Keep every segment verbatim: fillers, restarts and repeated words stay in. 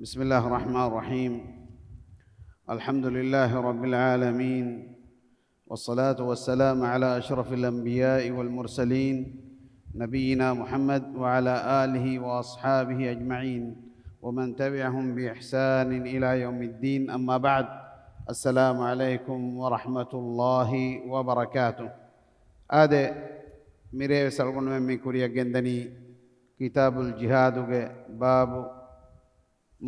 بسم الله الرحمن الرحيم. الحمد لله رب العالمين، والصلاة والسلام على أشرف الأنبياء والمرسلين، نبينا محمد وعلى آله وأصحابه أجمعين، ومن تبعهم بإحسان إلى يوم الدين. أما بعد، السلام عليكم ورحمة الله وبركاته. އާދެ، މިރޭވެސް އަޅުގަނޑުމެން މި ކުރިއަށް ގެންދަނީ ކިތާބުލް ޖިހާދުގެ ބާބު،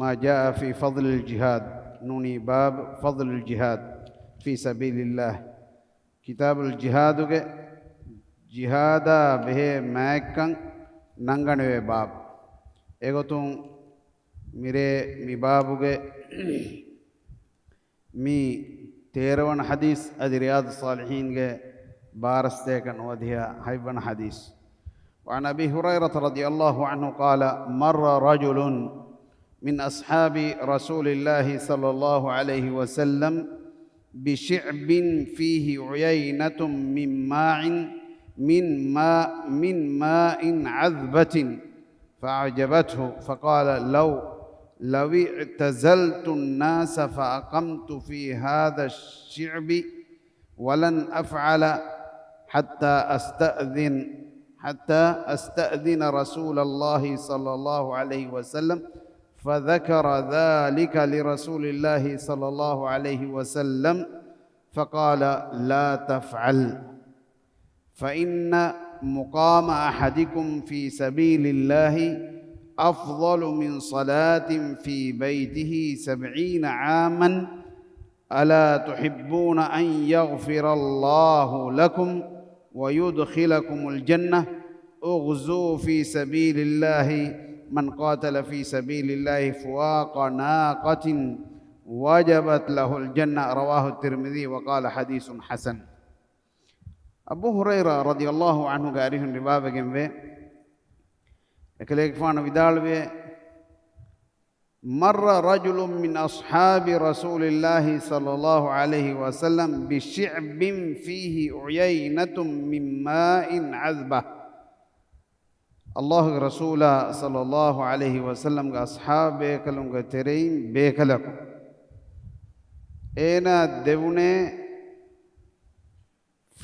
ما جاء في فضل الجهاد، ނޫނީ ބާބު، فضل الجهاد في سبيل الله، ކިތާބުލް ޖިހާދުގެ ޖިހާދާ ބެހޭ މާތްކަން ނަންގަނެވޭ ބާބު. އެގޮތުން މިރޭ މި ބާބުގެ މި ތޭރަވަނަ ޙަދީޘް އަދި ރިޔާޟުއްޞާލިޙީންގެ ބާރަސްތޭކަ ނުވަދިހަ ހަތްވަނަ ޙަދީޘް. وعن أبي هريرة رضي الله عنه قال: مر رجل من أصحاب رسول الله صلى الله عليه وسلم بشعب فيه عيينة من ماء، من ماء، من ماء عذبة، فأعجبته، فقال: لو، لو اعتزلت الناس فأقمت في هذا الشعب ولن أفعل حتى أستأذن، حتى أستأذن رسول الله صلى الله عليه وسلم. فذكر ذلك لرسول الله صلى الله عليه وسلم فقال: لا تفعل، فإن مقام أحدكم في سبيل الله أفضل من صلاة في بيته سبعين عاما، ألا تحبون أن يغفر الله لكم ويدخلكم الجنة؟ اغزوا في سبيل الله، من قاتل في سبيل الله فوق ناقة وجبت له الجنة. رواه الترمذي وقال: حديث حسن. އަބޫ ހުރައިރާ ރަޟިޔަﷲ ޢަންހުގެ އަރިހުން ރިވާވެގެންވޭ، އެކަލޭގެފާނު ވިދާޅުވޭ، مر رجل من أصحاب رسول الله صلى الله عليه وسلم بشعب فيه عيينة من ماء عذبة. ﷲގެ ރަސޫލާ ޞައްލަﷲ ޢަލައިހި ވަސައްލަމްގެ އަޞްޙާބު ބޭކަލުންގެ ތެރެއިން ބޭކަލަކު އޭނާ ދެވުނޭ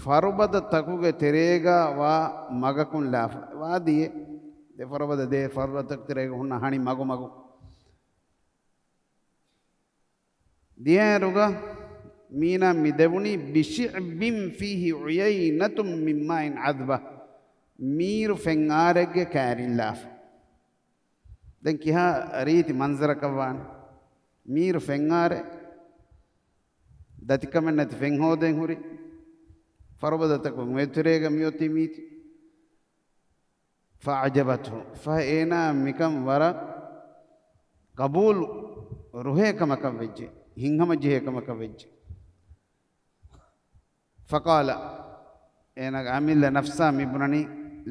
ފަރުބަދަ ތަކުގެ ތެރޭގަ ވާ މަގަކުން ލާފަ. ވާދީއެއް، ދެ ފަރުބަދަ، ދެ ފަރުބަދަ ތަކުގެ ތެރޭގަ ހުންނަ ހަނި މަގު މަގު. ދިޔައިރުގަ މީނާ މި ދެވުނީ بشعب فيه عيينة من ماء عذبة، މީރު ފެންއާރެއްގެ ކައިރިން ލާފަ. ދެން ކިހާ ރީތި މަންޒަރަކަށް ވާނެ؟ މީރު ފެންއާރެއް، ދަތިކަމެއް ނެތި ފެން ހޯދެން ހުރި، ފަރުބަދަތަކުން އެތެރޭގަ މިއޮތީ މީތި. فأعجبته، ފަހެ އޭނާ މިކަން ވަރަށް ޤަބޫލު ރުހޭ ކަމަކަށް ވެއްޖެ، ހިތްހަމަޖެހޭ ކަމަކަށް ވެއްޖެ. فقال، އޭނާގެ އަމިއްލަ ނަފްސާ މިބުނަނީ،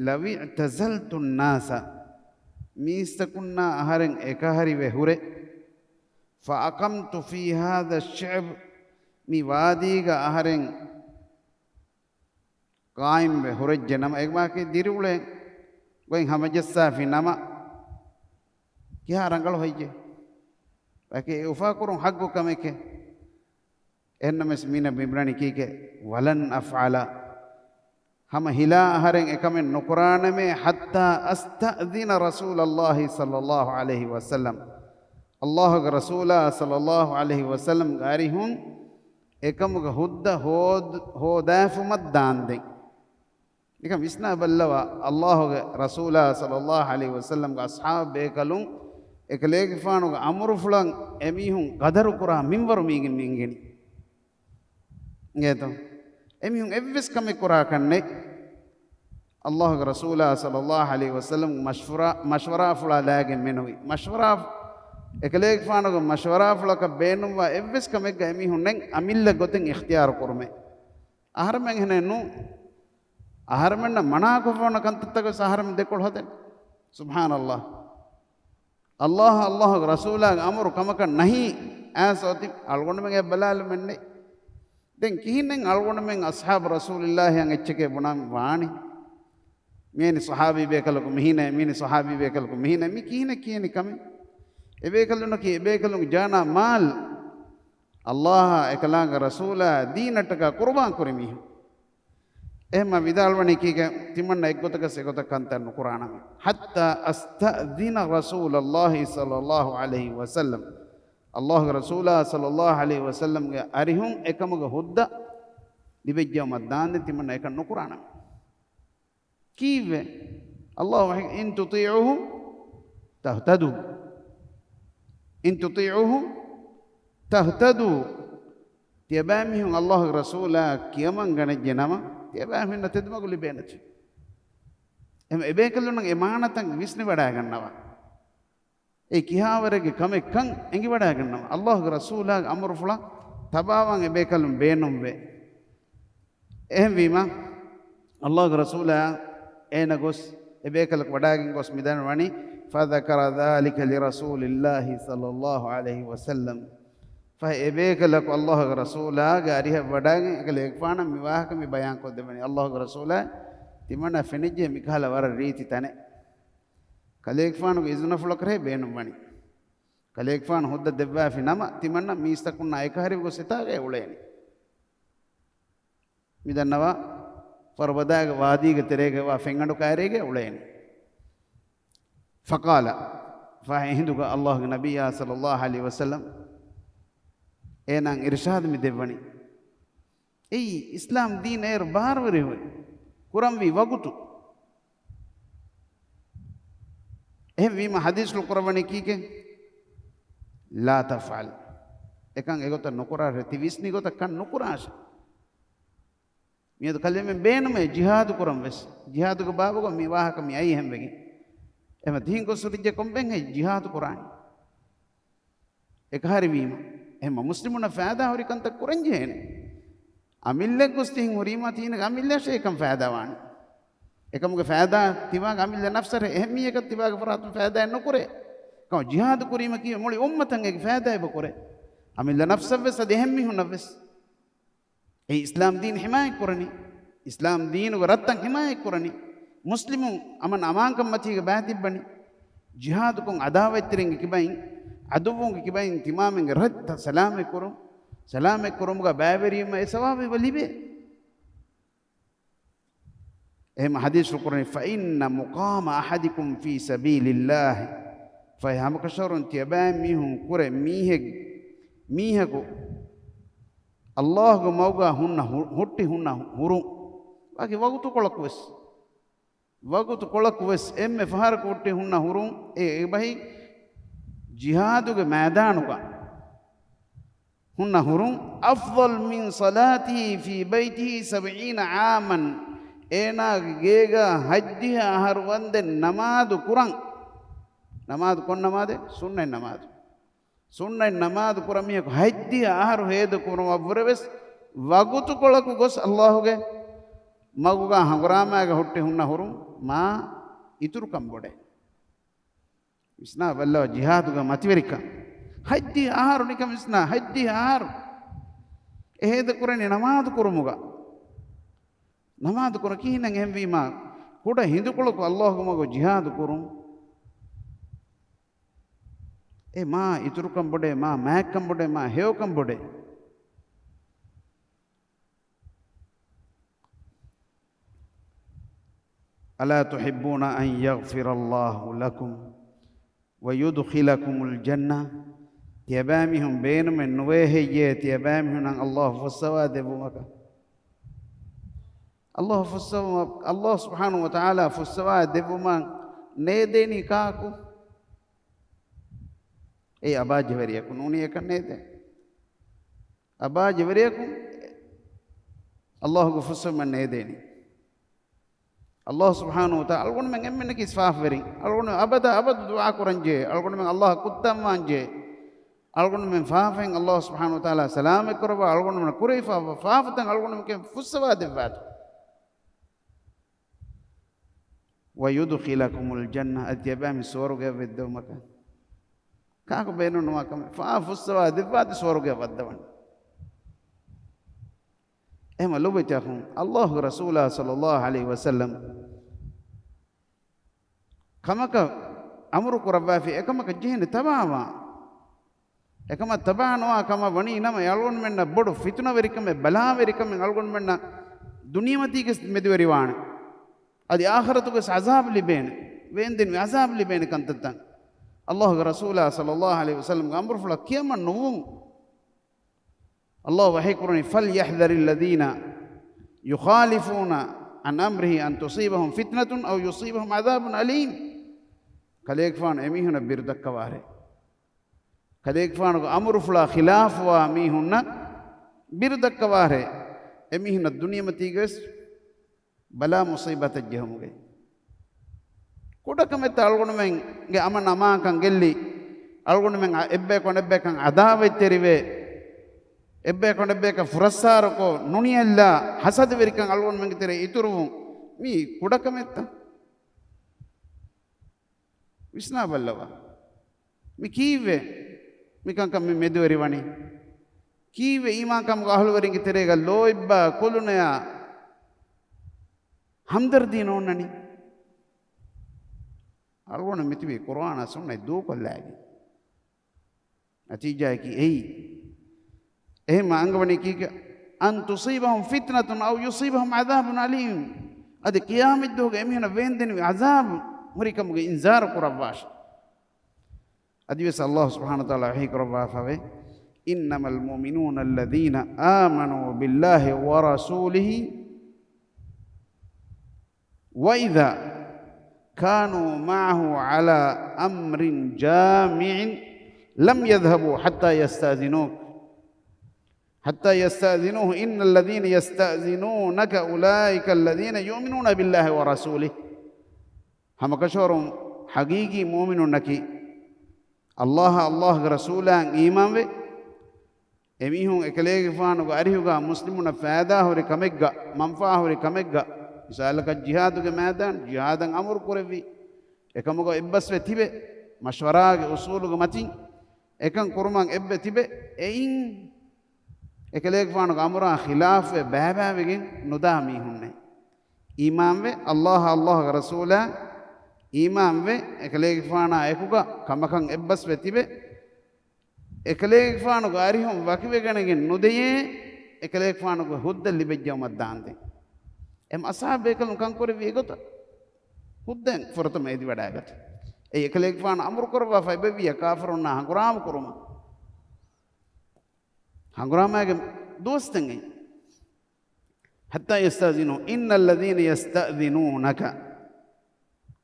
لو اعتزلت الناس، މީސްތަކުންނާ އަހަރެން އެކަހަރިވެ ހުރެ، فأقمت في هذا الشعب، މި ވާދީގަ އަހަރެން ޤާއިމްވެ ހުރެއްޖެ ނަމަ، އެކަމަކީ ދިރިއުޅެން ގޮތް ހަމަޖައްސާފި ނަމަ، ކިހާ ރަނގަޅު ހެއްޔޭ؟ އެކި އެ އުފާކުރުން ޙައްޤު ކަމެކޭ. އެހެންނަމަވެސް މީނަ މިބުނަނީ ކީކޭ؟ ولن أفعل، ހަމަ ހިލާ އަހަރެން އެކަމެއް ނުކުރާނަމޭ، حتى أستأذن رسول الله صلى الله عليه وسلم، ﷲގެ ރަސޫލާ ޞައްލަﷲ ޢަލައިހި ވަސައްލަމްގެ އަރިހުން އެކަމުގެ ހުއްދަ ހޯދ-، ހޯދާފުމަށް ދާންދެން. ނިކަން ވިސްނާ ބައްލަވާ، ﷲގެ ރަސޫލާ ޞައްލަﷲ ޢަލައިހި ވަސައްލަމްގެ އަޞްޙާބު ބޭކަލުން އެކަލޭގެފާނުގެ އަމުރުފުޅަށް އެމީހުން ޤަދަރުކުރާ މިންވަރު މީގެން މި އިނގެނީ. އިނގޭތޯ؟ އެމީހުން އެއްވެސް ކަމެއް ކުރާކަށް ނެތް. ﷲގެ ރަސޫލާ ޞައްލަﷲ ޢަލައިހި ވަސައްލަމް މަޝްވަރާ، މަޝްވަރާފުޅާ ލާގެން މެނުވީ. މަޝްވަރާ، އެކަލޭގެފާނުގެ މަޝްވަރާފުޅަކަށް ބޭނުންވާ އެއްވެސް ކަމެއްގަ އެމީހުން ނެތް އަމިއްލަ ގޮތެއް އިޚްތިޔާރު ކުރުމެއް. އަހަރެމެން އެހެނެއް ނޫން. އަހަރެމެންނަށް މަނާކޮށްފަ އޮންނަ ކަންތައްތަކަށް ވެސް އަހަރެމެން ދެކޮޅު ހަދަން. ސުބްޙާނަﷲ. ﷲ، ﷲގެ ރަސޫލާގެ އަމުރު ކަމަކަށް ނަހީ އައިސް އޮތީ އަޅުގަނޑުމެން އެ ބަލާލުމެއް ނެތް. ދެން ކިހިނެއް އަޅުގަނޑުމެން އަޞްޙާބު ރަސޫލިއްލާހިއަށް އެއްޗެކޭ ބުނަން ވާނީ؟ މިއެނި ޞަޙާބީ ބޭކަލަކު މިހިނޭ، މިއެނި ޞަޙާބީ ބޭކަލަކު މިހިނޭ، މި ކިހިނެއް ކިޔަނީ ކަމެއް؟ އެބޭކަލުންނަކީ އެބޭކަލުންގެ ޖާނާ މާލް ﷲ އާ އެކަލާނގެ ރަސޫލާ ދީނަށްޓަކާ ޤުރުބާން ކުރި މީހުން. އެހެންމަ ވިދާޅުވަނީ ކީކޭ؟ ތިމަންނަ އެއްގޮތަކަސް އެގޮތަށް ކަންތައް ނުކުރާނަމޭ. حتى أستأذن رسول الله صلى الله عليه وسلم. ﷲގެ ރަސޫލާ ޞައްލަﷲު ޢަލައިހި ވަސައްލަމްގެ އަރިހުން އެކަމުގެ ހުއްދަ ލިބެއްޖައުމަށް ދާންދެން ތިމަންނަ އެކަން ނުކުރާނަމޭ. ކީއްވެ؟ ﷲ ވަޙީ، "إن تطيعوه تهتدوا." "إن تطيعوه تهتدوا." ތިޔަބައިމީހުން ﷲގެ ރަސޫލާ ކިޔަމަން ގަނެއްޖެ ނަމަ، ތިޔަބައިމީހުންނަށް ތެދުމަގު ލިބޭނެތީ. އެހެން އެބޭކަލުންނަށް އެ މާނަތައް ވިސްނިވަޑައިގަންނަވާ. އެ ކިހާވަރެއްގެ ކަމެއްކަން އެނގިވަޑައިގަންނަވާ. ﷲގެ ރަސޫލާގެ އަމުރުފުޅަށް ތަބާވާން އެބޭކަލުން ބޭނުންވޭ. އެހެންވީމަ، ﷲގެ ރަސޫލާ އޭނަ ގޮސް، އެބޭކަލަކު ވަޑައިގެން ގޮސް މިދަންނަވަނީ، "فذكر ذلك لرسول الله صلى الله عليه وسلم." ފަހެ އެބޭކަލަކު ﷲގެ ރަސޫލާގެ އަރިހަށް ވަޑައިގެން އެކަލޭގެފާނަށް މި ވާހަކަ މި ބަޔާންކޮށްދެއްވަނީ. ﷲގެ ރަސޫލާ ތިމަންނަ ފެނިއްޖެ މިކަހަލަ ވަރަށް ރީތި ތަނެއް. ކަލޭގެފާނުގެ އިޒުނަފުޅަކަށޭ ބޭނުންވަނީ. ކަލޭގެފާނު ހުއްދަ ދެއްވާފި ނަމަ، ތިމަންނަ މީސްތަކުންނާ އެކަހެރިވެ ގޮސް އެތާގައި އުޅޭނެ. މިދަންނަވާ ފަރުބަދާގެ ވާދީގެ ތެރޭގައިވާ ފެންއަޑު ކައިރީގައި އުޅޭނެ. فقال، ފަހެ އެހިނދުގަ ﷲގެ ނަބިއްޔާ ޞައްލަﷲު ޢަލައިހި ވަސައްލަމް އޭނާއަށް އިރުޝާދު މި ދެއްވަނީ. އެއީ އިސްލާމް ދީން އޭރު ބާރުވެރި ކުރަންވީ ވަގުތު. އެހެންވީމަ ޙަދީޘްފުޅު ކުރައްވަނީ ކީކޭ؟ لا تفعل. އެކަން އެގޮތަށް ނުކުރާށޭ، ތި ވިސްނި ގޮތަށް ކަން ނުކުރާށޭ. މިއަދު ކަލޭމެން ބޭނުމޭ ޖިހާދު ކުރަން ވެސް. ޖިހާދުގެ ބާބުގަ މި ވާހަކަ މި އައީ އެހެންވެގެން. އެމަ ތިހިން ގޮސް ހުރިއްޖެ ކޮންބެން ހެއް ޖިހާދު ކުރާނީ؟ އެކަހަރިވީމަ، އެހެންމަ މުސްލިމުންނަށް ފައިދާ ހުރި ކަންތައް ކުރަންޖެހޭނެ. އަމިއްލައަށް ގޮސް ތިހިން ހުރީމާ ތިހިނަކަށް އަމިއްލައަށޭ އެކަން ފައިދާވާނެ. އެކަމުގެ ފައިދާ ތިބާގެ އަމިއްލަ ނަފްސަށޭ، އެހެން މީހަކަށް ތިބާގެ ފަރާތުން ފައިދާއެއް ނުކުރޭ. ކަމަށް ޖިހާދު ކުރީމަ ކީ މުޅި އުއްމަތަށް އޭގެ ފައިދާ އެބަ ކުރޭ. އަމިއްލަ ނަފްސަށްވެސް އަދި އެހެން މީހުންނަށްވެސް. އެ އިސްލާމް ދީން ޙިމާޔަތް ކުރަނީ، އިސްލާމް ދީނުގެ ރަށްތައް ޙިމާޔަތް ކުރަނީ، މުސްލިމުން އަމަން އަމާންކަން މަތީގަ ބައިތިއްބަނީ، ޖިހާދުކޮށް ޢަދާވަތްތެރިންގެ ކިބައިން، ޢަދުއްވުންގެ ކިބައިން ތިމާމެންގެ ރަށްތައް ސަލާމަތްކުރުން، ސަލާމަތްކުރުމުގަ ބައިވެރިވުމަށް އެ ސަވާބު އެބަ ލިބޭ. އެހެން ޙަދީޘްފުޅު ކުރަނީ، "فإن مقام أحدكم في سبيل الله." ފަހެ ހަމަކަށަވަރުން ތިޔަބައިމީހުން ކުރެ މީހެއް، މީހަކު ﷲގެ މަގުގަ ހުންނަ ހު-، ހުއްޓި ހުންނަ ހުރުން، ވަކި ވަގުތުކޮޅަކުވެސް، ވަގުތުކޮޅަކުވެސް އެންމެ ފަހަރަކު ހުއްޓި ހުންނަ ހުރުން، އެ އެބަހީ ޖިހާދުގެ މައިދާނުގަ ހުންނަ ހުރުން، "أفضل من صلاته في بيته سبعين عاما." އޭނާގެ ގޭގަ ހަތްދިހަ އަހަރު ވަންދެން ނަމާދު ކުރަން. ނަމާދު ކޮން ނަމާދެއް؟ ސުންނަތް ނަމާދު. ސުންނަތް ނަމާދު ކުރަން މީހަކު ހަތްދިހަ އަހަރު ހޭދަ ކުރުމަށްވުރެވެސް ވަގުތުކޮޅަކު ގޮސް ﷲގެ މަގުގަ ހަނގުރާމައިގަ ހުއްޓި ހުންނަ ހުރުން މާ އިތުރުކަން ބޮޑޭ. ވިސްނާ ބައްލަވާ ޖިހާދުގެ މަތިވެރިކަން. ހަތްދިހަ އަހަރު ނިކަން ވިސްނާ، ހަތްދިހަ އަހަރު އެ ހޭދަ ކުރަނީ ނަމާދު ކުރުމުގަ. ނަމާދު ކުރަން ކިހިނެއް އެހެންވީމާ، ކުޑަ ހިނދުކޮޅަކު ﷲގެ މަގު ޖިހާދު ކުރުން. އެ މާ އިތުރުކަން ބޮޑޭ، މާ މާތްކަން ބޮޑޭ، މާ ހެޔޮކަން ބޮޑޭ. ألا تحبون أن يغفر الله لكم ويدخلكم الجنة؟ ތިޔަބައިމީހުން ބޭނުމެއް ނުވޭ ހެއްޔޭ ތިޔަބައިމީހުންނަށް ﷲ ފުއްސަވާ ދެއްވުމަކަށް؟ ﷲ ފުއްސަވުމަށް، ﷲ ސުބްޙާނަހޫ ވަތަޢާލާ ފުއްސަވާ ދެއްވުމަށް ނޭދޭނީ ކާކު؟ އެއީ އަބާ ޖެވެރިޔަކު ނޫނީ އެކަން ނޭދޭ. އަބާ ޖެވެރިޔަކު ﷲގެ ފުއްސުމަށް ނޭދޭނީ. ﷲ ސުބްޙާނަހޫ ވަތަޢާލާ އަޅުގަނޑުމެން އެންމެންނަކީ ސާފުވެރިން. އަޅުގަނޑުމެން އަބަދާ އަބަދު ދުޢާ ކުރަންޖެހޭ. އަޅުގަނޑުމެން ﷲ އަށް ކުއްތަންވާންޖެހޭ. އަޅުގަނޑުމެން ފާފައިން ﷲ ސުބްޙާނަހޫ ވަތަޢާލާ ސަލާމަތް ކުރައްވާ. އަޅުގަނޑުމެން ކުރެވިފާ ފާފަތައް އަޅުގަނޑުމެން ފުއްސަވާ ދެއްވާތި. ويدخلكم الجنة، އަދި ތިޔަބައިމީހުން ސުވަރުގެއަށް ވެއްދެވުމަކަށް. ކާކު ބޭނުންނުވާ ކަމެއް. ފާ ފުއްސަވާ ދެއްވާތި ސުވަރުގެއަށް ވައްދަވަން. އެހެމަ ލޮބުވެތި އަޚުން، ﷲގެ ރަސޫލާ ޞައްލަﷲު ޢަލައިހި ވަސައްލަމް ކަމަކަށް އަމުރު ކުރައްވާފި އެކަމަކަށް ޖެހޭނެ ތަބާވާ. އެކަމަށް ތަބާ ނުވާ ކަމަށް ވަނީ ނަމަ، އެ އަޅުގަނޑުމެންނަށް ބޮޑު ފިތުނަވެރިކަމެއް، ބަލާވެރިކަމެއް އަޅުގަނޑުމެންނަށް ދުނިޔެމަތީގެ މެދުވެރިވާނެ. އަދި އާޚިރަތުގެ އަޒާބު ލިބޭނެ. ވޭންދެން އަޒާބު ލިބޭނެ ކަންތައްތައް. އައްލާހުގެ ރަސޫލާ ޞައްލައްލާހު ޢަލައިހި ވަސައްލަމްގެ އަމުރުފުޅަށް ކިޔަމަން ނުވުން. އައްލާހު ވަޙީ ކުރަނީ، فَلْيَحْذَرِ الَّذِينَ يُخَالِفُونَ عَنْ أَمْرِهِ أَنْ تُصِيبَهُمْ فِتْنَةٌ أَوْ يُصِيبَهُمْ عَذَابٌ أَلِيمٌ. ކަލޭގެފާނު އެމީހުނަށް ބިރުދައްކަވާށޭ. ކަލޭގެފާނުގެ އަމުރުފުޅާ ޚިލާފުވާ މީހުންނަށް ބިރުދައްކަވާށޭ. އެމީހުންނަށް ދުނިޔެމަތީގަވެސް ބަލާ މުޞީބަތެއް ޖެހުމުގައި. ކުޑަކަމެއްތަ އަޅުގަނޑުމެންގެ އަމަން އަމާންކަން ގެއްލި، އަޅުގަނޑުމެން އެއްބަޔަކު އަނެއްބަޔަކަށް އަދާވަތްތެރިވެ، އެއްބަޔަކު އަނެއްބަޔަކަށް ފުރައްސާރުކޮށް، ނުނިޔައްލާ ހަސަދަވެރިކަން އަޅުގަނޑުމެންގެ ތެރެ އިތުރުވުން، މީ ކުޑަކަމެއްތަ؟ ވިސްނާބައްލަވާ. މި ކީއްވެ މިކަންކަން މި މެދުވެރިވަނީ؟ ކީއްވެ އީމާންކަމުގެ އަހުލުވެރިންގެ ތެރޭގަ ލޯތްބާ ކުލުނަޔާ ހަމްދަރްދީ ނޯންނަނީ؟ އަޅުގަނޑު މިތިބީ ޤުރުއާނާ ސުންނަތް ދޫކޮށްލާގެން. ނަތީޖާއަކީ އެއީ. އެހެންމަ އަންގަވަނީ ކީކޭ؟ أَنْ تُصِيبَهُمْ فِتْنَةٌ أَوْ يُصِيبَهُمْ عَذَابٌ أَلِيمٌ. އަދި ޤިޔާމަތްދުވަހުގަ އެމީހުނަށް ވޭންދެނިވި ޢަޒާބު ހުރިކަމުގެ އިންޒާރު ކުރައްވާށި. އަދިވެސް އައްލާހު ސުބްޙާނަހު ވަތަޢާލާ ވަޙީ ކުރައްވާފަވޭ، إِنَّمَا الْمُؤْمِنُونَ الَّذِينَ آمَنُوا بِاللَّهِ وَرَسُولِهِ وَإِذَا كَانُوا مَعَهُ عَلَى أَمْرٍ جَامِعٍ لَمْ يَذْهَبُوا حَتَّى يَسْتَأْذِنُوكَ، حَتَّى يَسْتَأْذِنُوهُ إِنَّ الَّذِينَ يَسْتَأْذِنُونَكَ أُولَٰئِكَ الَّذِينَ يُؤْمِنُونَ بِاللَّهِ وَرَسُولِهِ. ހަމަކަށަވަރުން ޙަޤީޤީ މުއުމިނުންނަކީ، އައްލާހަށް، އައްލާހުގެ ރަސޫލާއަށް އީމާންވެ، އެމީހުން އެކަލޭގެފާނުގެ އަރިހުގަ މުސްލިމުންނަށް ފައިދާހުރި ކަމެއްގަ، މަންފާހުރި ކަމެއްގަ، މިސާލަކަށް ޖިހާދުގެ މައިދާން، ޖިހާދަށް އަމުރު ކުރެއްވި، އެކަމުގަ އެއްބަސްވެ ތިބެ، މަޝްވަރާގެ އުސޫލުގެ މަތިން އެކަން ކުރުމަށް އެއްބަ ތިބެ، އެއިން އެކަލޭގެފާނުގެ އަމުރާ ޚިލާފުވެ ބައިބައިވެގެން ނުދާ މީހުންނޭ. އީމާންވެ، އައްލާހަށް، އައްލާހުގެ ރަސޫލާއަށް އީމާންވެ، އެކަލޭގެފާނާ އެކުގަ ކަމަކަށް އެއްބަސްވެ ތިބެ، އެކަލޭގެފާނުގެ އަރިހުން ވަކިވެގަނެގެން ނުދެޔޭ، އެކަލޭގެފާނުގެ ހުއްދަ ލިބެއްޖައުމަށް ދާންދެން. އެމް އަޞްޙާބު ބޭކަލުން ކަންކުރެއްވީ އެގޮތަށް. ހުއްދައިން ފުރަތަމަ އެދިވަޑައިގަތު. އެއީ އެކަލޭގެފާނު އަމުރު ކުރައްވާފަ އެބައްވިޔާ ކާފަރުންނާ ހަނގުރާމަ ކުރުމަށް. ހަނގުރާމައިގެ ދުވަސްތައް އެއީ. حَتَّى يَسْتَأْذِنُوكَ إِنَّ الَّذِينَ يَسْتَأْذِنُونَكَ.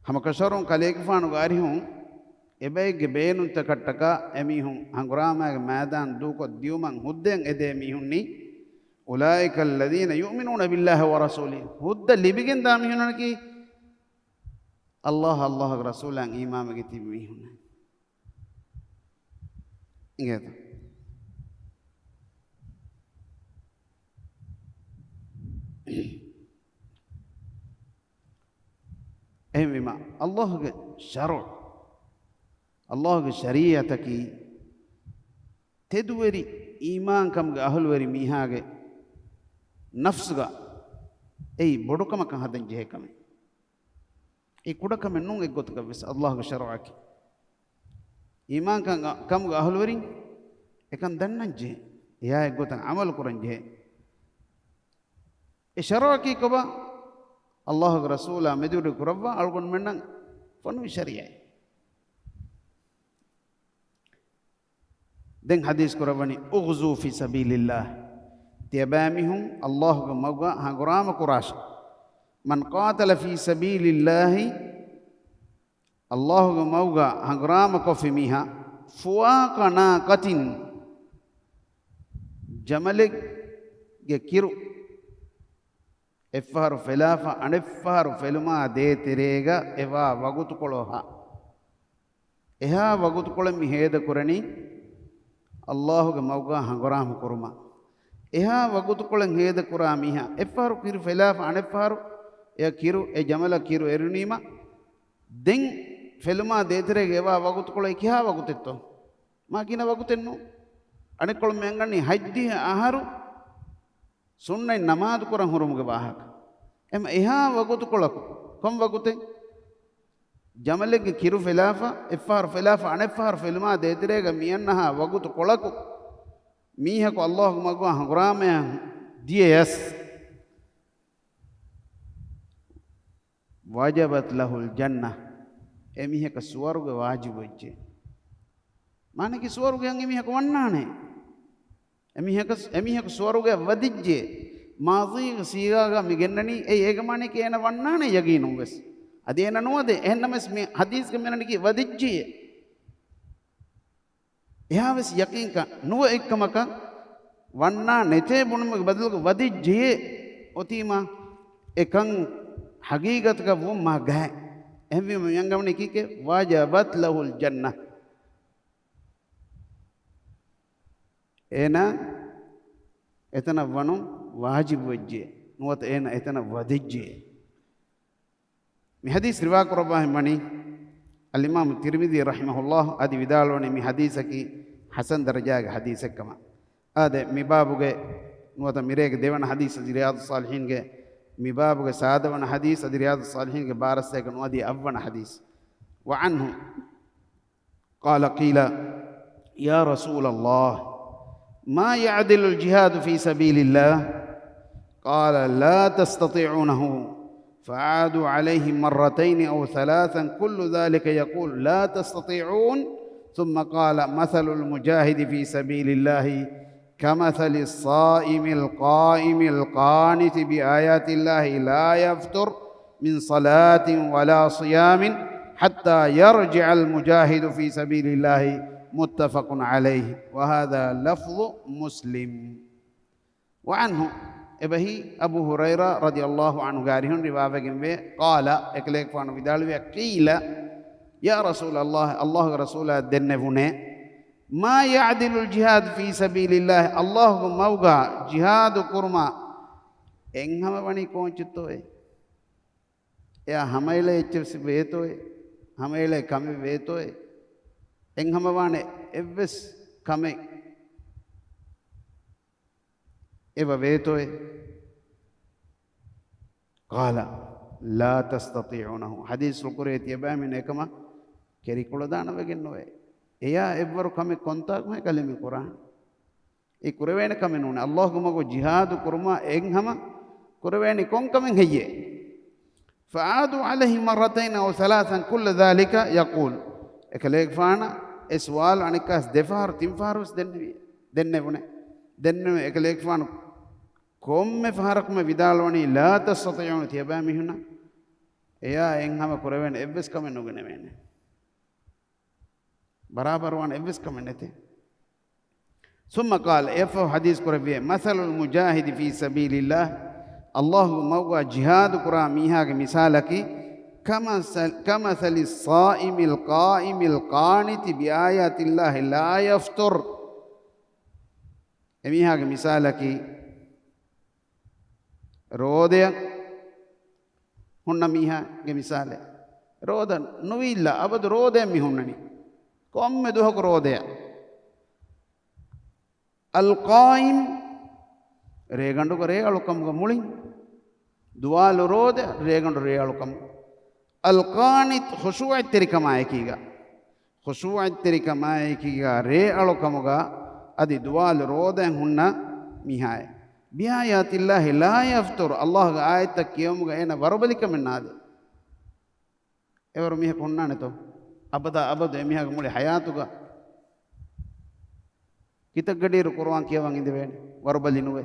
ހަމަކަށަވަރުން ކަލޭގެފާނުގެ އަރިހުން އެބައެއްގެ ބޭނުންތަކަށްޓަކާ އެމީހުން ހަނގުރާމައިގެ މައިދާން ދޫކޮށް ދިޔުމަށް ހުއްދައިން އެދޭ މީހުންނީ، أُولَٰئِكَ الَّذِينَ يُؤْمِنُونَ بِاللَّهِ وَرَسُولِهِ. ހުއްދަ ލިބިގެން ދާ މީހުންނަކީ، އައްލާހަށް، އައްލާހުގެ ރަސޫލާއަށް އީމާންވެގެން ތިބި މީހުންނޭ. އިނގޭތަ؟ އެހެންވީމަ، އައްލާހުގެ ޝަރުޢު، އައްލާހުގެ ޝަރީޢަތަކީ، ތެދުވެރި އީމާންކަމުގެ އަހުލުވެރި މީހާގެ ނަފްސުގަ އެއީ ބޮޑުކަމަކަށް ހަދަން ޖެހޭ ކަމެއް. އެ ކުޑަކަމެއް ނޫން އެއްގޮތަކަށްވެސް އައްލާހުގެ ޝަރުޢަކީ. އީމާންކަން، ކަމުގެ އަހުލުވެރިން އެކަން ދަންނަން ޖެހޭ. އެއާ އެއްގޮތަށް ޢަމަލު ކުރަން ޖެހޭ. އެ ޝަރުޢަކީ ކޮބާ؟ އައްލާހުގެ ރަސޫލާ މެދުވެރި ކުރައްވާ އަޅުގަނޑުމެންނަށް ފޮނުވި ޝަރީޢަތް. ދެން ޙަދީޘް ކުރައްވަނީ، اغزوا في سبيل الله. ތިޔަބައިމީހުން އައްލާހުގެ މަގުގަ ހަނގުރާމަ ކުރާށި. من قاتل في سبيل الله، އައްލާހުގެ މަގުގަ ހަނގުރާމަ ކޮށްފި މީހާ، فوق ناقة، ޖަމަލެއްގެ ކިރު އެއްފަހަރު ފެލާފަ، އަނެއްފަހަރު ފެލުމާ ދޭތެރޭގަ އެވާ ވަގުތުކޮޅަށް ހާ. އެހާ ވަގުތުކޮޅެއް މި ހޭދަކުރަނީ އައްލާހުގެ މަގުގަ ހަނގުރާމަ ކުރުމަށް. އެހާ ވަގުތުކޮޅެއް ހޭދަކުރާ މީހާ، އެއްފަހަރު ކިރު ފެލާފަ، އަނެއްފަހަރު އެ ކިރު، އެ ޖަމަލަށް ކިރު އެރުނީމަ، ދެން ފެލުމާ ދޭތެރޭގަ އެވާ ވަގުތުކޮޅެއް ކިހާ ވަގުތެއްތޯ؟ މާ ގިނަ ވަގުތެއް ނޫން. އަނެއްކޮޅުން މި އަންގަނީ ހަތްދިހަ އަހަރު ސުންނަތް ނަމާދު ކުރަން ހުރުމުގެ ވާހަކަ. އެމަ އެހާ ވަގުތުކޮޅަކު، ކޮން ވަގުތެއް؟ ޖަމަލެއްގެ ކިރު ފެލާފަ، އެއްފަހަރު ފެލާފަ، އަނެއްފަހަރު ފެލުމާ ދޭތެރޭގަ މިއަންނަހާ ވަގުތު ކޮޅަކު މީހަކު ﷲގެ މަގުގަ ހަނގުރާމަޔަށް ދިޔަޔަސް، وجبت له الجنة، އެމީހަކަށް ސުވަރުގެ ވާޖިބުވެއްޖެ. މާނައަކީ ސުވަރުގެއަށް އެމީހަކު ވަންނާނެ. އެމީހަކަސް-، އެމީހަކު ސުވަރުގެއަށް ވަދެއްޖެ. މާޟީގެ ސީގާގަ މި ގެންނަނީ، އެއީ އޭގެ މާނައަކީ އޭނަ ވަންނާނެ ޔަގީނުން ވެސް. އަދި އޭނަ ނުވަދެ. އެހެންނަމަވެސް މި ޙަދީޘްގަ މިއަންނަނީކީ ވަދެއްޖެ. އެހާވެސް ޔަޤީންކަން ނުވަ އެއްކަމަކަށް ވަންނާ ނެތޭ ބުނުމުގެ ބަދަލުގަ ވަދެއްޖެ އޮތީމާ އެކަން ޙަޤީޤަތަކަށް ވުން މާ ގައި. އެހެންވީމަ މި އަންގަވަނީ ކީކޭ؟ وجبت له الجنة. އޭނާ އެތަނަށް ވަނުން ވާޖިބުވެއްޖެ. ނުވަތަ އޭނާ އެތަނަށް ވަދެއްޖެ. މި ޙަދީޘް ރިވާ ކުރައްވާހެން ވަނީ އަލްއިމާމު ތިރްމިޛީ ރަޙިމަހުﷲ އަދި ވިދާޅުވަނީ މި ޙަދީޘަކީ ޙަސަން ދަރަޖާގެ ޙަދީޘެއްކަމަށް. އާދެ، މި ބާބުގެ ނުވަތަ މިރޭގެ ދެވަނަ ޙަދީޘް އަދި ރިޔާޟުއްޞާލިޙީންގެ، މި ބާބުގެ ސާދަވަނަ ޙަދީޘް އަދި ރިޔާޟުއްޞާލިޙީންގެ ބާރައްސޭގަ ނުވަދިޔަ އަށްވަނަ ޙަދީޘް. وعنه قال قيل يا رسول الله ما يعدل الجهاد في سبيل الله؟ قال لا تستطيعونه. فعادوا عليه مرتين أو ثلاثا كل ذلك يقول لا تستطيعون. ثم قال مثل المجاهد في سبيل الله كمثل الصائم القائم القانت بآيات الله لا يفتر من صلاة ولا صيام حتى يرجع المجاهد في سبيل الله. متفق عليه. وهذا لفظ مسلم. وعنه، އެބަހީ އަބޫ ހުރައިރާ ރަޟިޔަﷲ ޢަންހުގެ އަރިހުން ރިވާވެގެންވޭ، قال، އެކަލޭގެފާނު ވިދާޅުވިއްޔާ، قيل يا رسول الله، ﷲގެ ރަސޫލާ ދެންނެވުނޭ، ما يعدل الجهاد في سبيل الله، ﷲގެ މަގުގަ ޖިހާދު ކުރުމާ އެއްހަމަ ވަނީ ކޯންޗެއްތޯއޭ؟ އެއާ ހަމައެޅޭ އެއްޗެއް ވެސް ވޭތޯއޭ؟ ހަމައެޅޭ ކަމެއް ވޭތޯއޭ؟ އެއްހަމަ ވާނެ އެއްވެސް ކަމެއް އެބަ ވޭތޯއޭ؟ قال لا تستطيعونه. ޙަދީޘްފުޅު ކުރޭ ތިޔަބައިމީހުން އެކަމަށް ކެރިކުޅަދާނަވެގެން ނުވޭ. އެޔާ އެއްވަރު ކަމެއް ކޮންތާކު ހައިކަލެއް މި ކުރާނެ؟ އެ ކުރެވޭނެ ކަމެއް ނޫނޭ. ﷲގެ މަގު ޖިހާދު ކުރުމާ އެއްހަމަ ކުރެވޭނީ ކޮން ކަމެއް ހެއްޔޭ؟ فعادوا عليه مرتين أو ثلاثا كل ذلك يقول. އެކަލޭގެފާނަށް އެ ސުވާލު އަނެއްކާސް ދެފަހަރު ތިންފަހަރު ވެސް ދެންނެވި-، ދެންނެވުނެ. ދެންނެވި އެކަލޭގެފާނު ކޮންމެ ފަހަރަކުމެ ވިދާޅުވަނީ، لا تستطيعون، ތިޔަބައިމީހުންނަށް އެޔާ އެއްހަމަ ކުރެވޭނެ އެއްވެސް ކަމެއް ނުގެނެވޭނެ. ބަރާބަރުވާނެ އެއްވެސް ކަމެއް ނެތޭ. ثم قال، އެއަށްފަހު ޙަދީޘް ކުރެއްވިއޭ، مثل المجاهد في سبيل الله، ﷲގެ މަގުގަ ޖިހާދު ކުރާ މީހާގެ މިސާލަކީ، كمثل، كمثل الصائم القائم القانت بآيات الله لا يفتر. އެމީހާގެ މިސާލަކީ، ރޯދަޔަށް ހުންނަ މީހާގެ މިސާލެއް. ރޯދަ ނުވީއްލާ، އަބަދު ރޯދަޔަށް މި ހުންނަނީ. ކޮންމެ ދުވަހަކު ރޯދަޔަށް. القائم، ރޭގަނޑުގަ ރޭއަޅުކަމުގަ މުޅިން. ދުވާލު ރޯދަ، ރޭގަނޑު ރޭއަޅުކަމު. القانت، ޚުޝޫޢަތްތެރިކަމާއެކީގަ. ޚުޝޫޢަތްތެރިކަމާއެކީގަ ރޭއަޅުކަމުގަ އަދި ދުވާލު ރޯދައިން ހުންނަ މީހާއެއް. بآيات الله لا يفتر، ﷲގެ އާޔަތްތައް ކިޔެވުމުގަ އޭނަ ވަރުބަލިކަމެއް ނާދޭ. އެވަރު މީހަކު ހުންނާނެތޯ؟ އަބަދާ އަބަދު އެމީހާގެ މުޅި ޙަޔާތުގަ ކިތައްގަޑިއިރު ޤުރުއާން ކިޔަވަން އިނދެވޭނެ، ވަރުބަލި ނުވޭ.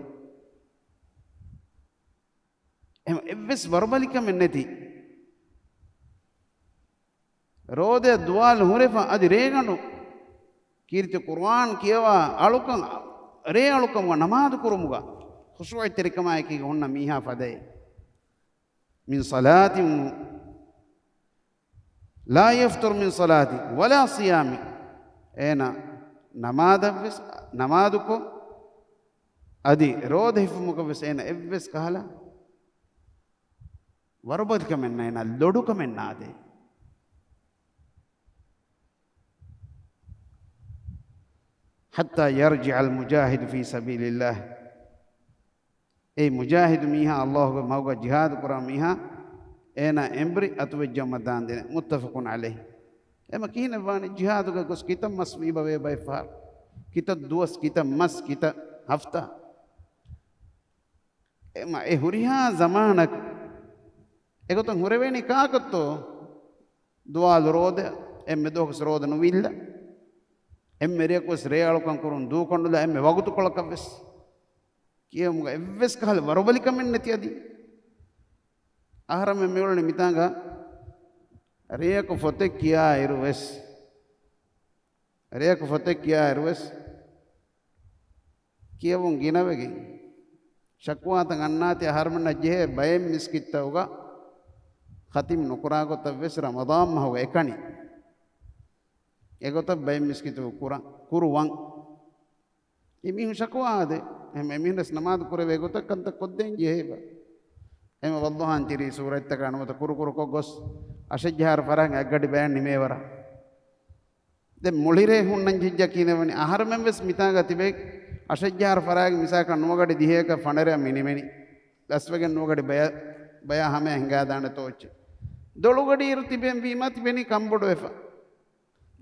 އެހެން އެއްވެސް ވަރުބަލިކަމެއް ނެތި. ރޯދަ ދުވާލު ހުރެފަ އަދި ރޭގަނޑު ކީރިތި ޤުރުއާން ކިޔަވާ އަޅުކަން، ރޭ އަޅުކަމުގަ ނަމާދު ކުރުމުގަ ޚުޝޫޢަތްތެރިކަމާއެކީގަ ހުންނަ މީހާ ފަދައޭ. من صلاة، لا يفتر من صلاة ولا صيام. އޭނަ ނަމާދަށްވެސް، ނަމާދުކޮށް، އަދި ރޯދަ ހިފުމުގަވެސް އޭނަ އެއްވެސް ކަހަލަ ވަރުބަލިކަމެއް ނާ، އޭނަ ލޮޑުކަމެއް ނާދޭ. حتى يرجع المجاهد في سبيل الله. އެ މުޖާހިދު މީހާ، ﷲގެ މަގުގަ ޖިހާދު ކުރާ މީހާ، އޭނާ އެނބުރި އަތުވެއްޖައުމަށް ދާންދެނެ. މުއްތަފަޤުން ޢަލައިހި. އެމަ ކިހިނެއް ވާނީ؟ ޖިހާދުގަ ގޮސް ކިތައް މަސް ވީބަ ވޭ ބައެއް ފަހަރު؟ ކިތައް ދުވަސް، ކިތައް މަސް، ކިތައް ހަފްތާ؟ އެމަ އެ ހުރިހާ ޒަމާނަކު އެގޮތަށް ހުރެވޭނީ ކާކަށްތޯ؟ ދުވާލު ރޯދަ، އެންމެ ދުވަހަކުސް ރޯދަ ނުވިއްލަ، އެންމެ ރެޔަކުވެސް ރޭއަޅުކަން ކުރުން ދޫކޮށްނުލާ، އެންމެ ވަގުތުކޮޅަކަށްވެސް. ކިޔެވުމުގަ އެއްވެސް ކަހަލަ ވަރުބަލިކަމެއް ނެތި އަދި. އަހަރަމެން މިއުޅެނީ މިތާނގަ ރެޔަކު ފޮތެއް ކިޔާއިރުވެސް، ރެޔަކު ފޮތެއް ކިޔާއިރުވެސް ކިޔެވުން ގިނަވެގެން، ޝަކުވާތައް އަންނާތީ އަހަރުމެންނަށް ޖެހޭ ބައެއް މިސްކިތްތަކުގަ ޚަތިމް ނުކުރާ ގޮތަށްވެސް ރަމަޟާން މަހުގަ އެކަނި. އެގޮތަށް ބައެއް މިސްކިތު ކުރަން، ކުރުވަން. އެމީހުން ޝަކުވާ އާދޭ. އެހެން އެމީހުންވެސް ނަމާދު ކުރެވޭ ގޮތަށް ކަންތައް ކޮށްދޭން ޖެހޭބަ. އެމަ ވައްލަހާން ތިރީ ސޫރަތްތަކާ ނުވަތަ ކުރުކުރުކޮށް ގޮސް، އަށެއްޖަހާރަ ފަރާތް އަތްގަޑި ބަޔަށް ނިމޭވަރަށް. ދެން މުޅިރޭ ހުންނަން ޖެހިއްޖާ ކިހިނެއްވަނީ؟ އަހަރުމެން ވެސް މިތާނގަ ތިބެ އަށެއްޖަހާރަ ފަރާތް މިސާކަށް ނުވަގަޑި ދިހައަކަށް ފަނަރައަށް މި ނިމެނީ. ލަސްވެގެން ނުވަގަޑި ބަޔަށް، ބަޔާ ހަމަޔަށް ހިނގާދާނެ ތޯއްޗެއް. ދޮޅުގަޑިއިރު ތިބެން ވީމާ ތިބެނީ ކަންބޮޑުވެފަ.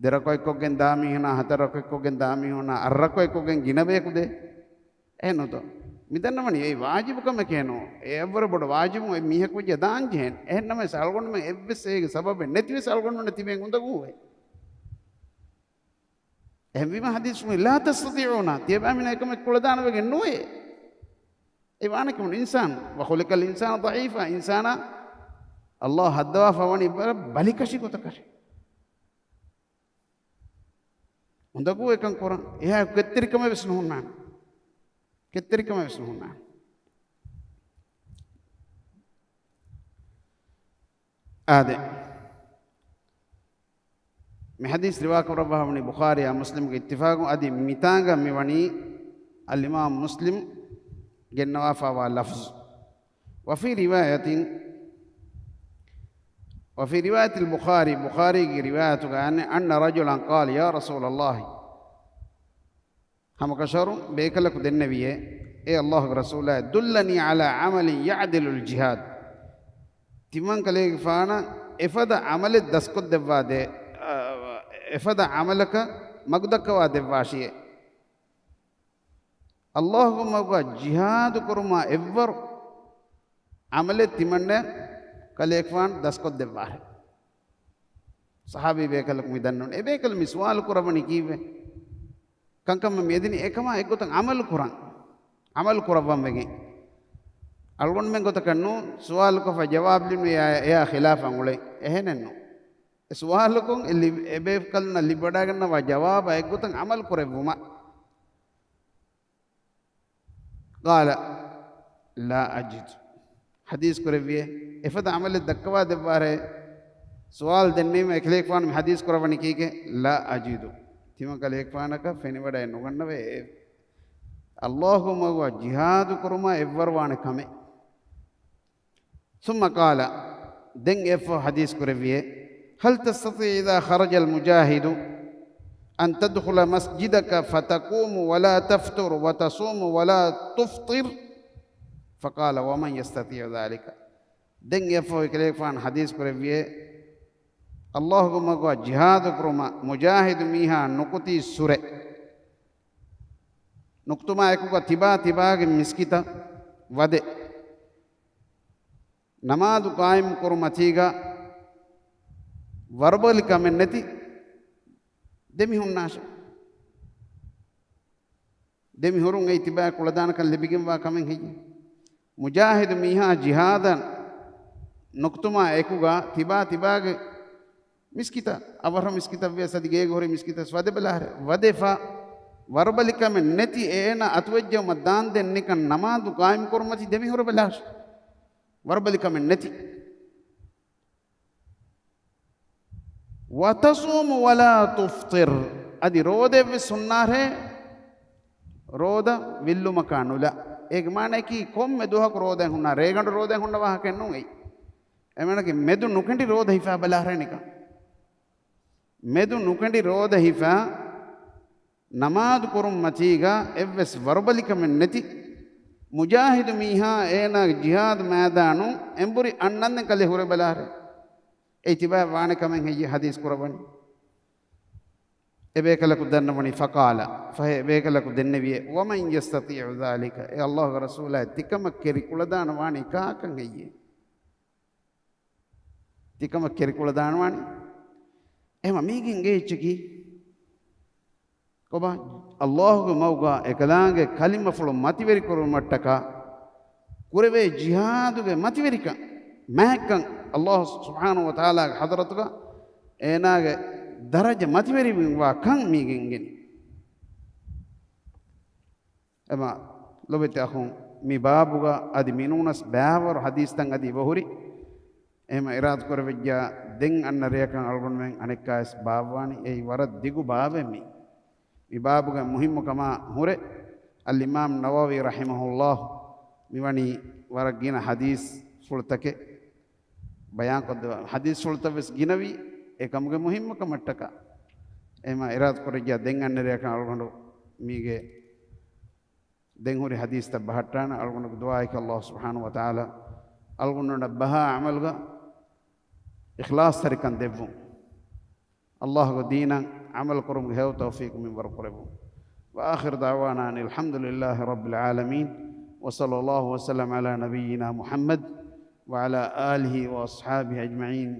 ދެރަކޮއެއްކޮށްގެން ދާ މީހުނާ، ހަތަރަކޮއެއްކޮށްގެން ދާ މީހުނާ، އަށްރަކޮއެއްކޮށްގެން ގިނަ ބަޔަކު ދޭ. އެހެންނުތޯ؟ މިދަންނަވަނީ އެއީ ވާޖިބު ކަމެކޭ ނޫން. އެއަށްވުރެ ބޮޑު ވާޖިބު އެ މީހަކު ވެއްޖެ ދާން ޖެހެން. އެހެންނަމަވެސް އަޅުގަނޑުމެން އެއްވެސް އޭގެ ސަބަބެއް ނެތިވެސް އަޅުގަނޑުމެން ތިބެން އުނދަގޫވޭ. އެހެންވީމަ ޙަދީޘް ކުރި، "لا تستطيعون"، ތިޔަބައިމީހުން އެކަމެއް ކުޅަދާނަވެގެން ނުވޭ. އެ ވާނެ ކަމުން އިންސާނު، "وخلق الإنسان ضعيفا"، އިންސާނާ ﷲ ހައްދަވާފަ ވަނީ ބަރަށް ބަލިކަށި ގޮތަކަށް. އުނދަގޫ އެކަން ކުރަން. އެހާ ކެތްތެރިކަމެއް ވެސް ނުހުންނާނެ. ކެތްތެރިކަމެއް ވެސް ނުހުންނާނެ. އާދެ. މި ޙަދީޘް ރިވާކުރައްވާ ވަނީ ބުޚާރީއާ މުސްލިމްގެ އިއްތިފާގުން. އަދި މިތާނގަ މި ވަނީ އަލްއިމާމް މުސްލިމް ގެންނަވާފާވާ ލަފްޒު. وفي رواية، وفي رواية البخاري، ބުޚާރީގެ ރިވާޔަތުގަ އަން، أن رجلا قال: يا رسول الله، ހަމަކަށަވަރުން ބޭކަލަކު ދެންނެވިއޭ، އޭ ﷲގެ ރަސޫލާ، دلني على عمل يعدل الجهاد. ތިމަންކަލޭގެފާނަށް އެފަދަ ޢަމަލެއް ދަސްކޮށްދެއްވާ ދޭ، އަ، އެފަދަ ޢަމަލަކަށް މަގުދައްކަވާ ދެއްވާށިއޭ. ﷲގެ މަގުގަ ޖިހާދު ކުރުމާ އެއްވަރު ޢަމަލެއް ތިމަންނަ ކަލޭގެފާނު ދަސްކޮށްދެއްވާށޭ. ޞަޙާބީ ބޭކަލަކު މި ދަންނަވަނީ. އެ ބޭކަލު މި ސުވާލު ކުރައްވަނީ ކީއްވެ؟ ކަންކަމަށް މި އެދިނީ އެކަމާ އެއްގޮތަށް ޢަމަލު ކުރަން. ޢަމަލު ކުރައްވަން ވެގެން. އަޅުގަނޑުމެން ގޮތަކަށް ނޫން، ސުވާލުކޮށްފަ ޖަވާބު ލިބުނު އެއާ، އެއާ ޚިލާފަށް އުޅެން. އެހެނެއްނު. އެ ސުވާލުކޮށް އެ ލި-، އެ ބޭކަލުންނަށް ލިބިވަޑައިގަންނަވާ ޖަވާބާ އެއްގޮތަށް ޢަމަލު ކުރެއްވުމަށް. قال: لا أجد. ޙަދީޘް ކުރެއްވިއޭ، އެފަދަ ޢަމަލެއް ދައްކަވާ ދެއްވާށޭ. ސުވާލު ދެންނެވީމަ އެކަލޭގެފާނު މި ޙަދީޘް ކުރައްވަނީ ކީކޭ؟ لا أجد. ތިމަން ކަލޭގެފާނަކަށް ފެނިވަޑައެއް ނުގަންނަވައޭ އެ ﷲގެ މަގުގަ ޖިހާދު ކުރުމާ އެއްވަރު ވާނެ ކަމެއް. ثم قال، ދެން އެއަށްފަހު ޙަދީޘް ކުރެއްވިއޭ، هل تستطيع إذا خرج المجاهد أن تدخل مسجدك فتقوم ولا تفطر وتصوم ولا تفطر؟ فقال، ومن يستطيع ذلك؟ ދެން އެއަށްފަހު އެކަލޭގެފާނު ޙަދީޘް ކުރެއްވިއޭ، ﷲގެ މަގުގަ ޖިހާދު ކުރުމަށް މުޖާހިދު މީހާ ނުކުތީ ސުރެ ނުކުތުމާ އެކުގަ ތިބާ ތިބާގެ މިސްކިތަށް ވަދެ ނަމާދު ޤާއިމް ކުރުމަތީގަ ވަރުބަލި ކަމެއް ނެތި ދެމިހުންނާށެ. ދެމިހުރުން އެއީ ތިބާ ކުޅަދާނަކަން ލިބިގެންވާ ކަމެއް ހެއްޔެ؟ މުޖާހިދު މީހާ ޖިހާދަށް ނުކުތުމާ އެކުގަ ތިބާ ތިބާގެ މިސްކިތަށް، އަވަހަށް މިސްކިތަށް ވިޔަސް އަދި ގޭގަ ހުރި މިސްކިތަށް ވަދެބަލާށެ. ވަދެފަ ވަރުބަލި ކަމެއް ނެތި އޭނާ އަތުވެއްޖައުމަށް ދާންދެން ނިކަން ނަމާދު ޤާއިމް ކުރުމަތީ ދެމިހުރެބަލާށެ. ވަރުބަލި ކަމެއް ނެތި. وتصوم ولا تفطر. އަދި ރޯދައެއްވެސް ހުންނާށޭ، ރޯދަ ވިއްލުމަކާ ނުލާ. އޭގެ މާނައަކީ ކޮންމެ ދުވަހަކު ރޯދައެއް ހުންނާ، ރޭގަނޑު ރޯދައެއް ހުންނަ ވާހަކައެއް ނޫން އެއީ. އެމަނަކީ މެދު ނުކެނޑި ރޯދަ ހިފާ ބަލާށޭ ނިކަން. މެދު ނުކެނޑި ރޯދަ ހިފާ ނަމާދު ކުރުން މަތީގަ އެއްވެސް ވަރުބަލިކަމެއް ނެތި މުޖާހިދު މީހާ އޭނާގެ ޖިހާދު މައިދާނުން އެނބުރި އަންނަންދެން ކަލޭ ހުރެބަލާރޭ. އެއީ ތިބާ ވާނެ ކަމެއް ހެއްޔޭ ހަދީސް ކުރައްވަނީ؟ އެބޭކަލަކު ދަންނަވަނީ، ފަޤާލަ، ފަހެ އެބޭކަލަކު ދެންނެވިއޭ، ވަމަން ޔަސްތަޠީޢު ޛާލިކަ، އޭ ﷲގެ ރަސޫލާ، ތިކަމަށް ކެރި ކުޅަދާނަވާނީ ކާކަށް ހެއްޔޭ؟ ތިކަމަށް ކެރި ކުޅަދާނަވާނީ؟ އެހެމަ މީގެ އިނގޭ އެއްޗަކީ ކޮބާ؟ ﷲގެ މަގުގަ އެކަލާނގެ ކަލިމަފުޅު މަތިވެރިކުރުމަށްޓަކާ ކުރެވޭ ޖިހާދުގެ މަތިވެރިކަން، މާތްކަން، ﷲ ސުބްޙާނަހޫ ވަތަޢާލާގެ ޙަޟްރަތުގަ އޭނާގެ ދަރަޖަ މަތިވެރިވާ ކަން މީގެ އިނގެނީ. އެމަ ލޮބެތި އަޚުން، މި ބާބުގަ އަދި މިނޫނަސް ބައިވަރު ޙަދީޘްތައް އަދި އިވަހުރި. އެހެމަ އިރާދަ ކުރެވިއްޖާ ދެން އަންނަ ރެޔަކަށް އަޅުގަނޑުމެން އަނެއްކާވެސް ބާއްވާނީ. އެއީ ވަރަށް ދިގު ބާބެއް މީ. މި ބާބުގެ މުހިއްމު ކަމާ ހުރެ، އަލްއިމާމް ނަވަވީ ރަޙިމަހުﷲ މިވަނީ ވަރަށް ގިނަ ޙަދީޘްފުޅުތަކެއް ބަޔާންކޮށްދެއްވާ. ޙަދީޘްފުޅުތައްވެސް ގިނަވީ އެކަމުގެ މުހިއްމުކަމަށްޓަކާ. އެހެމަ އިރާދަ ކުރެއްޖާ ދެން އަންނަ ރެޔަކަށް އަޅުގަނޑު މީގެ ދެން ހުރި ޙަދީޘްތައް ބަހައްޓާނަން. އަޅުގަނޑުގެ ދުޢާއަކީ ﷲ ސުބްޙާނަހޫ ވަތަޢާލާ އަޅުގަނޑުމެންނަށް ބަހާ ޢަމަލުގަ އިޚްލާޞްތެރިކަން ދެއްވުން. ﷲގެ ދީނަށް ޢަމަލު ކުރުމުގެ ހެޔޮ ތައުފީޤު މިންވަރު ކުރެއްވުން. وآخر دعوانا أن الحمد لله رب العالمين، وصلى الله وسلم على نبينا محمد وعلى آله وأصحابه أجمعين.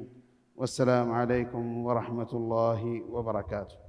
والسلام عليكم ورحمة الله وبركاته.